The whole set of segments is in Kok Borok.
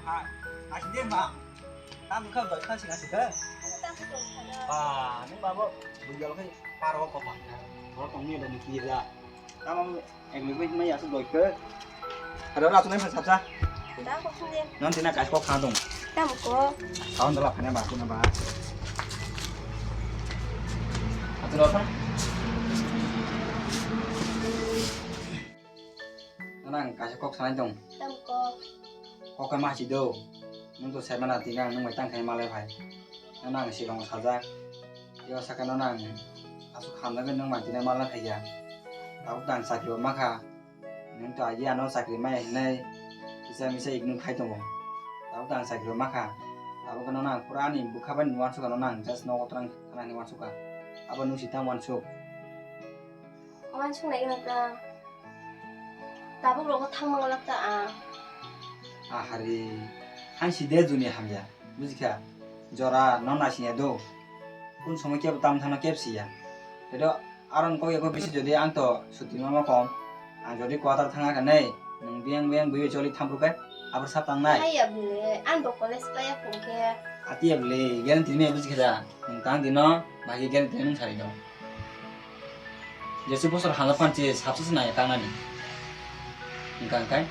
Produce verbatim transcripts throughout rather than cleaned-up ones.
Ha, asli ma. Tam kha doi kha sing asli kha. Ba, nung babo bujal khai paro ko pa. Ro tong ni da ni ki da. Tam ek mi mai asu doi kha. Ada ora tunai sa sa. Da ko sung de. Non tina kai ko kha dong. Tam ko. Kawan dala khane ba kuna ba. Atu ro sa. Nang kaisa kok sanai tong. Tam kok. Kok khe ma si do. Nung to sai mana tini ang nung bai tang khai malai phai. Nang sigongo sajak. Yo saka no nang asuk hamjak nung bai tini malai phai ya. Tabuk tang chakri bo makha. Nung to agi ano chakri maya hinai. Kisa misa ignore khai tongo. Tabuk tang chakri bo makha. Tabuk no nang pura ani bukha bai nuan suka no nang just no kotrang khana ni uan suka. Abo nung si tang uan suk. Uansuk nai khe ta. Tabuk rogo thangma lak ta ang. Ahari, ang si de juni hamya, bujikha? Jora no nasi ya do. Kun somo kebo tam thano keb si ya. Edo aron kok eko bisi jodi ang to suti mama kom. Ang jodi quarter thanga kha nei, nung biang biang bui choli thampru kai, abor sap tang nai. Hai ya bile, ang bo college paya khung khe. Ati ya bile, guarantee me bujikha da. Nung tang dino, bagi guarantee nung sari do. Jesu bosor hamjak phan chi sabsa se nai tangnani. Hingka hingkai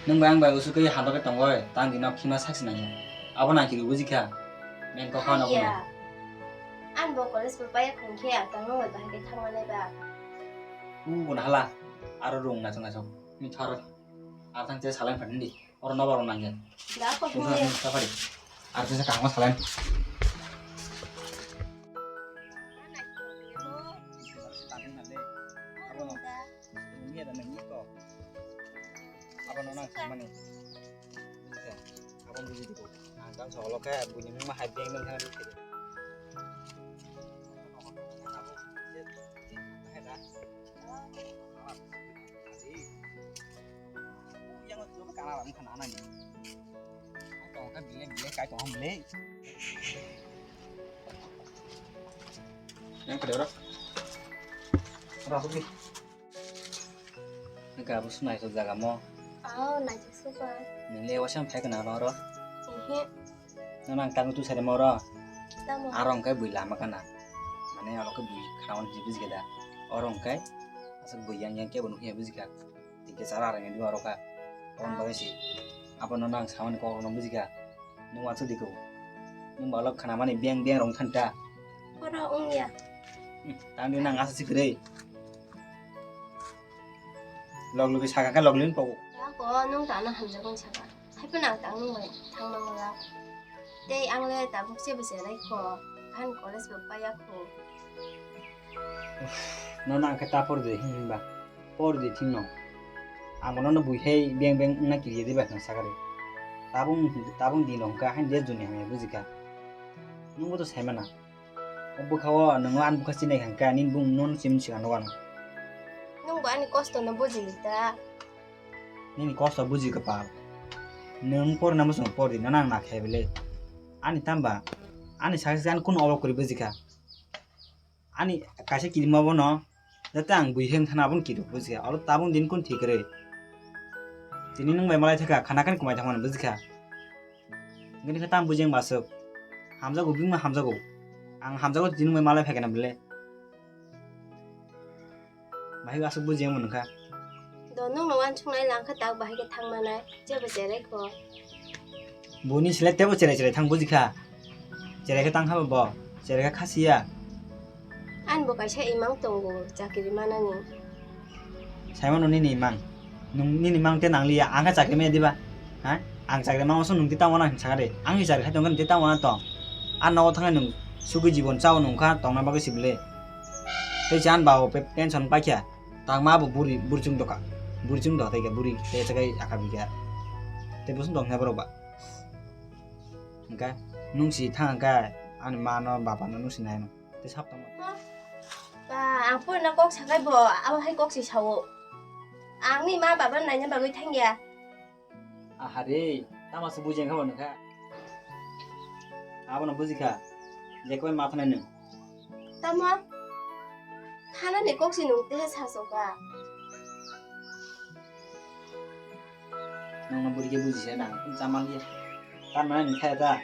nwng bai ang bai usuk khe hamjak khe tongoi, tang dino khima sak se nai. Abo nang kiri buji kha. Men kok khana Haiya. Bono. Ang bo college bo paya khong khe ang tang nwng bai bahai khe thangma nai ba. U bo nahala. Aro rung nasok nasok. Mi tharo. Atang che salai phan di. Oro nobar rok nangya. Da ko Tungsa hwnwi. Tungsa pari. Ar kisa kaham salai. Abono. Abono nang samani. Abono buji dibo. Ang tang solo khe buini mung ma hai beng nang thang. Yang tu kana lam kana nani. Tong ka bile bile kai tong bile. Yang kada ora. Ora sugi. Nang ka bus nai to jaga mo. Oh, nai to suka. Nile wasam phai kana ro ro. Ehe. Nang tang tu sare mo ro. Tamo. Aro hwnkhe bui lama kana. Mane aro khe bui khraon jibis geda. Oro hwnkhe aswk bui yang yang kebo nukya bujikha. Tike chara rang di oro kha. Kon bagwi si. Abono nang samani kok no bujikha. Nung wansuk diko. Nung balok khana mani beng beng rong thanta. Oro wngya. Tang di nang asa sikre. Log logi saka khe log lin pogo. Ako nung tano hamjakmani saka. Hai phano ang tang nung bai thangma ngala. Tei ang le tabuk se bese rai kho. Khan college bo paya kho. Uff, no nang khe ta por de hin ba. Por de thing no. Ang no no bui hei beng beng na kiri de ba na sakare. Tabung tabung di no ka han de juni hamya bujika. Nung bo to sai mana. O bwkha o nwng ani bwkha sinai kha khe, nini bung nono simi swkang nukha. Nwng bo ani kosto no buji ta. Nini kosto buji kwpal. Nwng porna muchung por di, nono ang nakhe bele. Ani tamba, ani sakhe ani kunu obo kwrwi buji kha. Ani kaisa kirima bono, jate ang bui heng thana abono kiruk buji kha. Oro tabung din kun thik kwrwi. Tini nwng bai malai thaka, khana khe kumai thangmani buji kha. Hingke khe tam bujeng masuk. Hamjago, bini ma hamjago. Ang hamjago tini mai malai phaikhe na bele. Bahai asuk bujeng mano kha. Do nung no wansuk nai lang kha tak bahai khe thang manai. Jebo cherai kho. Buni sile tebo cherai cherai thang buji kha. Cherai khe tang kha bo. Cherai khe khasiya. Ani bo kaisa imang tongo, chakiri manani. Saimano nini imang. Nung nini imang te nangliya, ang khe chakiri maya diba? Ha? Ang chakiri mano so nung tei tamo nang sakha de. Ang ni chakiri khai tongkha nung tei tamo nang tong. Ang nogo thangkhe nung sugui jibon chao nung kha tongna bagwi sibole. Tei chan ba o pe tension paikha. Tangma bo buri, buri chung doka. Buri chung do tei khe buri tei chakai akha bikha. Tei bosong tong khe borok ba. Hingkhe nung si thang khe ani mano babano nung si naino. Tei sap tongma. Ba, ang purina kok sakai bo, abo hai kok si sao. Ang ni ma baba naina bagwi thangya. Aha re, tama se buji kha bo nokha. Abono buji kha. Lekoi ma thanai nung. Tamo? Thana ni kok si nung te sa so ka. Nokno bwrwi khe buji se nang, chama liya. Tar mane ni khe ta.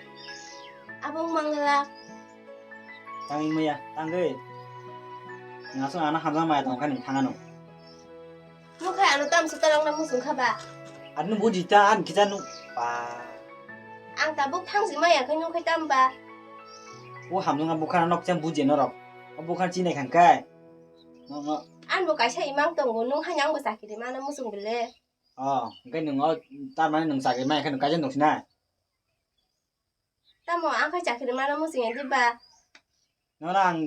Abo wng mangla. Tang wng maya, tang gwi. Ngasung ano hamjak maya tong kha ni thang ano. Nung khai ano tam se ta rok na muchung kha ba? Ar nung buji ta an kisa nung. Ba. Ang tabuk thang si maya khai nung khai tam ba? O hamjak na bukha nok chang buji norok. O bukha chinai khang kai. No, no. An bo kaisa imang tongo, nung hai ang bo chakiri mana muchung bele. Oh, hwnkhe nwng o, tar mane nwng chakri maya khe nwng kaijaknai tong sinai? Tamo ang khai chakri mano muchung ya diba? Nono ang,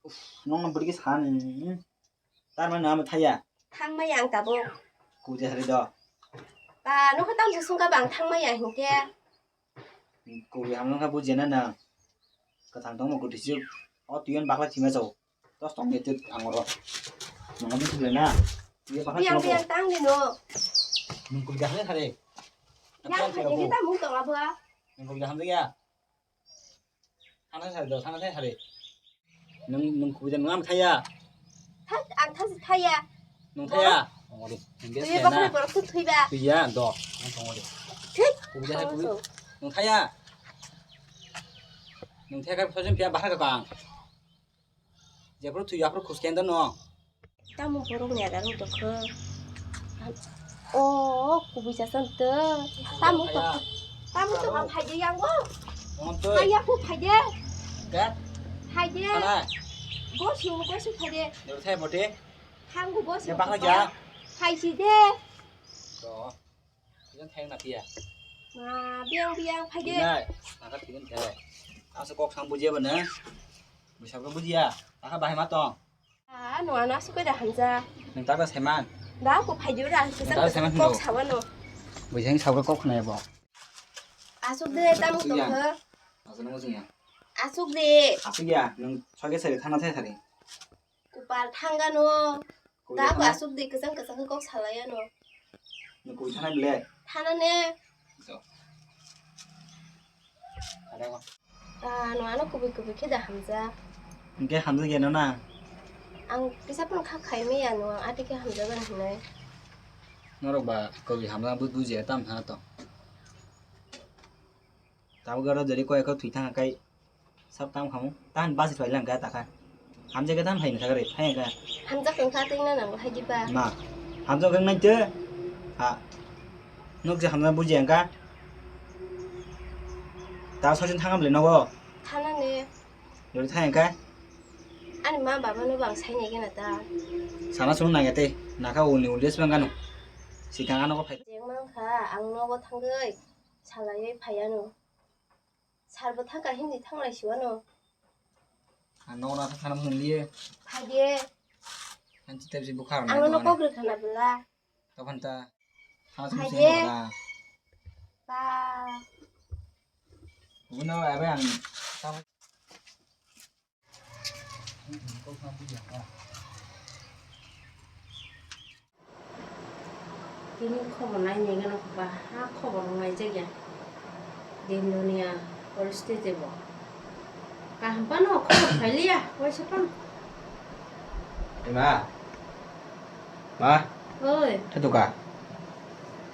uff, nokno bwrwi khe san, tar mane nwng amo thaya? Thang maya ang tabuk. Kuja sari do. Ba, nokho tamo se sungkha ba ang thang maya hinkhe. Kubui hamjak kha bujiya na na. Kwthang tongmo kwtwi se. O twi ani bakla thima chao. Dos tong ni twi ang oro. Nang bisi le na. Ye bakla thima. Biyang biyang tang ni no. Nung kubui hamjak kha re. Yang khaji ni ta mung tong abo. Nung kubui hamjak ya. Sana sari do, sana sari. Nung, nung kubui nwng ama thaya. Thak, ang thak thaya. Nung thaya. Twi bakla borok thuk thwi ba. Thwiya do. Nung thaya kubui. Nung thaya. Nung thaya kai sojen pia bahar ka kang. Jephru thwi aphru khus kendo no. Tamo borok ni ada rok dokho. O kubui chasam to. Tamo to. Tamo to ang phaide yango. Tamo to. Haya ku phaide. Ga. Phaide. Sana. Gosu gosu phaide. Dor thai bote. Hangu gosu. Ya bakla ja. Phaisi de. To. Thaigen thaigen na piya. Ma, biyang biyang phaide. Nai, naka thaigen thai. Asa kok sam bujiya bana. Bisa ko bujiya. Aka bahai ma tong. Ah, no ana sukai da hamja. Nung tak da saiman. Da ko phaide ra. Nung tak da saiman kok sawa no. Bujiya ni sawa kok khna bo. Asuk de tam tong kha. Asuk nang bujiya. Asuk de. Asuk ya, nung soge sari thana thai sari. Kupal thangano. Kubui da ko thana? Asuk de kwchang kwchang kok salai ano. Ni kubui thana bile? Thana ne. So. Ada ko. Ah, no ano kubui kubui khe da hamja. Hingke hamja geno na? Ang kisa pun kha khai me ya no, ati khe hamja gan hinai. Norok ba kubui hamja bu bujiya tam thana to. Tabuk aro jori koi ekho thwi thang kai. Sab tam khamu. Tahan basi thwai lang ka takha. Hamjak khe tahan phaini thagre, phai ka. Hamjak wngkha tei na nango hai diba? Ma. Hamjak wng nai te. Ha. Nuk je hamjak buji ang ka. Ta sosin thangam le nogo. Thana ne. Jori thang ka. Ani ma baba no bang sai ne gena ta. Sana sung nang te. Naka uni uli sung kanu. Sikang ano ko phai. Jeng mang kha, ang nogo thangoi. Salai phai ano. Sar bo thangkha hindi thanglai siwano. Ang nogo na thangna mung liye. Phaide. Ang chitep si bukhar na. Ang no kok rikha na bela. Tokhan ta. Thangna sung si bukhar. Ba. Uno abe ang. Tini khobor nainai gano ba ha khobor rok naijak ya. Din duniya poristiti bo kaham phano khobor phailiya waisa phano. Ima. Ma. Oi. Thatuka.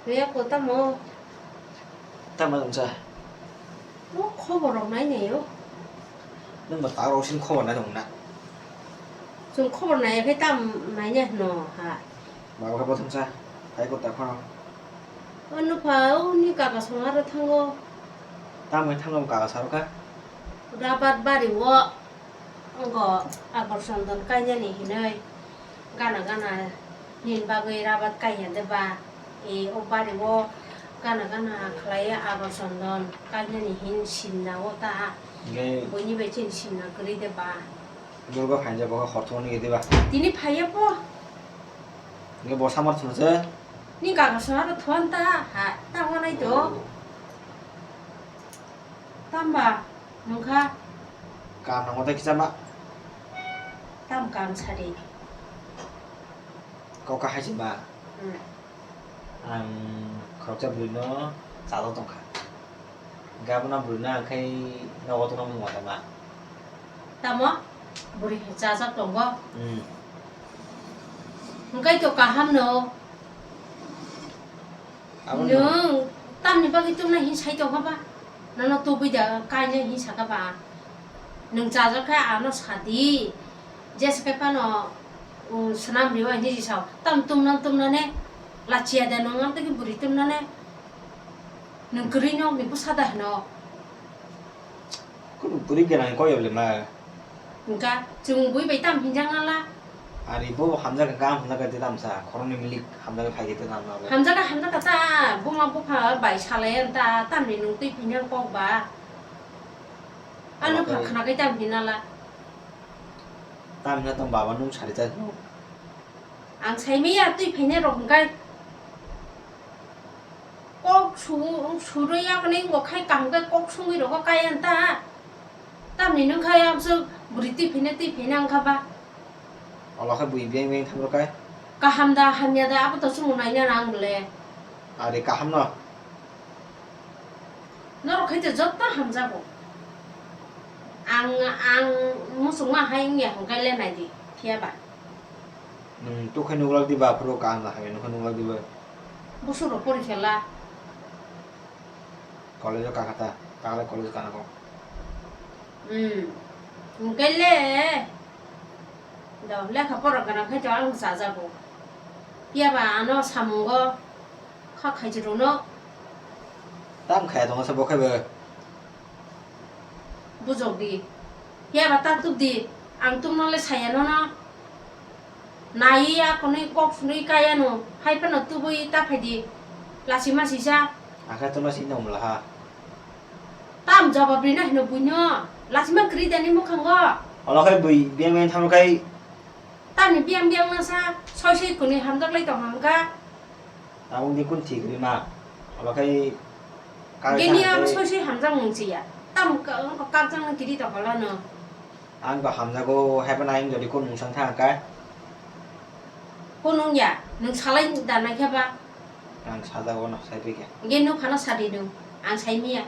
Riya ko tamo. Tamo tongsa. O khobor rok nainai o. Nwng bo ta rok sin khobor nai tong na. Chwng khobor nai khe tam nainai hwno ha. Baba khe bo thangsa. Phai ko ta phano. O nupha o ni kaka songha ro thango. Tamo khe thango kaka saro kha. Rabat bari o. Wngkha Agor Chondon kainani hinwi gana gana nini bagwi rabat kaiya de ba? E, o bari o gana gana khlaiwi Agor Chondon kainani hin simna o ta. Hingke buini bai chini simna kwrwi de ba? Durga phainjak bo hor thumani gede ba? Tini phaiya po. Hingke bo samar thumse? Ni gaga songaro thon ta ha, ta wanai to. Tamba, nungkha. Kam nang otai kisa ma. Tam kam sari. Kok kahai si ma. Hmm. Ang khoroksa bwrwi no chajak tongkha. Gabana bwrwi no ang khai nogo tongna mung wata ma. Tamo? Bwrwi hai chajak tongo? Hmm. Hwnkhe to kaham no. Abo no. Nwng tamni bagwi tumna hin sai tongkha ba? Nono tubui da kainai hin saka ba? Nwng chajak khe ano sadi. Jesa khe phano, um, swnam riwi niji sao. Tam tumna tumna ne. Lachiya da nwng amtwi khe bwrwi tumna ne. Nwng kwrwi nok ni bwsa da hino. Kudu bwrwi gwnang kok yable ma. Hwnkha chwng bui bai tam hinjak nala. Ari bo hamjak kha, hamjak kha, te tam sa, khoroknwi milik hamjak kha, phai khe te tam na bo. Hamjak kha, hamjak kha ta, buma bupha bai salai an ta, tamni nwng twi phinya kok ba. Ano pha khna kai tam hinala. Tam hina tong baba nwng sari ta. Ang saimaya twi phainai rok hwnkhe kok su-, surwi yakni wngkha khai kaham khe kok sungwi rogo kaya ta. Tamni nwng khai abswk bwrwi twi phainai twi phainai wngkha ba. Olo khe bui beng beng thangro kai. Kaham da hamya da abo to chwng naina nang bole. Ari kaham no. Norok khai to joto hamjago. Ang, ang muchungma hai wngya hwnkhe le nai di, phiya ba. Nwng tukhai nuglak diba, aphuru kaham hamya nukhai nuglak diba. Busuk rok porikha la. College o kakha ta, takhwlai college o kana kok. Hmm. Hwnkhe le. Do, lekha pora gana khai to ang chajago. Phiya ba ano samungo kha khai rwno. Tam khaya tongo se bo khai bo. Bujok di. Phiya ba ta tuk di. Ang tumno le saya nono. Nai ya konwi kok sunwi kaya no. Hai phano tubui ta phai di. Lasi masi sa. Akha to no sino mula ha. Tam jawab rina hino buino. Lasi ma kri dani mukhango. Olo khai bui biang biang thangno khai. Tamni biang biang masa soi soi kwnwi hamjak lai tong hamkha. Tabuk di kun thik ri ma. Olo khai kak Gini jang abo khai soi soi hamjak mung chiya. Tam ka-, kakjang no kiri tong hala no. Ang ba hamjago, hai phano ang jodi kun mung sang thang kha. Kun wng ya, nwng salai da nai khe ba. Ang sajago no sai phi khe. Ge nuk phano sadi nwng, ang sai miya.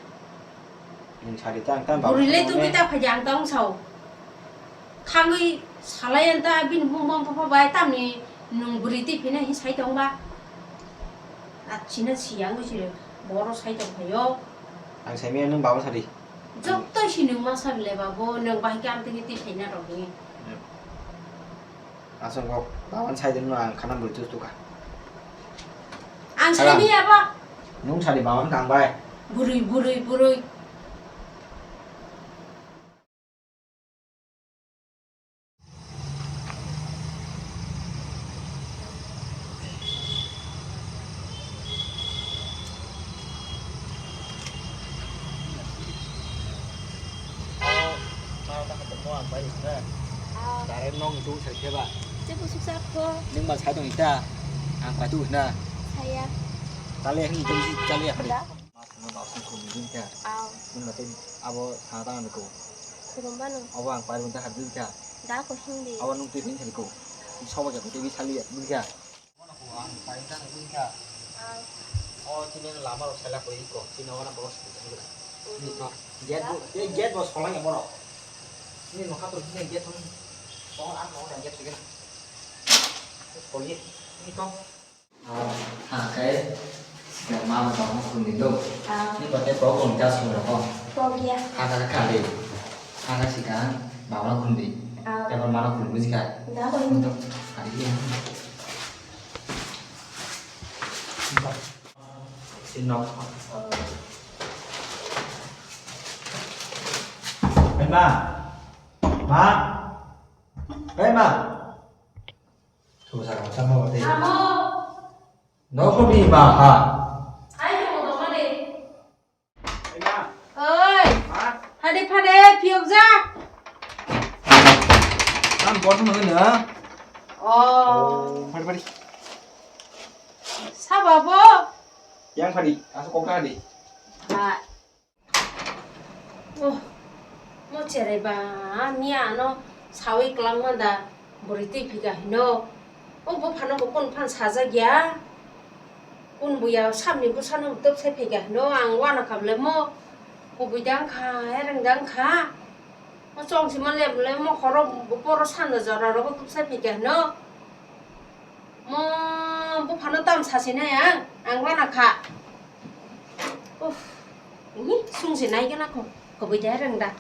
Nwng sadi ta ang ta baba Bwrwi le tubui ta phai di ang ta wng sao. Thangwi salai ang ta bini bumung bumung pha bai tamni nwng bwrwi twi phina hi sai tong ba. A china si ang si boro sai tong phaio. Ang sai miya nwng baba sadi. Jotto si nwng ma sa bile ba bo nwng bahai khe amtwi khe twi phaina rok ni. Aswk kok, baban sai de no ang khana bwrwi tus tukha. Ang sai ni abo. Nwng sadi baban kang bai. Bwrwi, bwrwi, bwrwi. Direct nokni tung sai khe ba. Tei busuk sak kho. Nwng ba sai tong ita. Ang pai tu na. Saya. Chale hwn tong si chale ya. Da. Ma thangna ba sung khum din kha. Aw. Nwng ba tei abo thangna tang ko. Khum ba no. Abo ang pai run ta ha din kha. Da ko hindi. Abo nwng tei din kha ko. Sobo ja ko tei sali ya din kha. Ang painta nugui kha. Ang. O chini lama rok sela koi ko, chini wana boss ko chini gra. Ni no, gate bo, e gate bo solai ya borok. Ni no khato chini gate hon. Tong ang no gate tiga. Koli ni to. Ha kai. Sika mama tong khun ni do. Ni ko te ko ko ta sung ro ko. Ko ya. Ha ka ka le. Ha ka sika mama khun di. Te ko mama khun buji ka. Da ko ni. To. Ari ya. Sino. Hey, ma. Ma. Hey, ma. Tuh, sa, sa, mau, teh. Amo. No, kok di, ma, ha. Ayo, mau, mau, deh. Oi! Phade phade phiyok ja. Tam bor thang na. Oh. Phade phade. Sabo bo. Yang phadi, asa kok phadi. Ha. Oh. Mo cherai ba miya ano sawi klangma da. Bwrwi twi phika hino. O buphano bo kunu phano sajak ya. Kunu buya samni bwsano twp sai phika hino. Ang uanakha bwlai mo kubui da wngkha, hereng da wngkha. O chong sima le bwlai mo khoro boro sanda jora rogo twp sai phika hino. Mo Phano tam sasinai ang, ang wana kha. Uff, ini sungsi nai gana ko, koboi de rengda.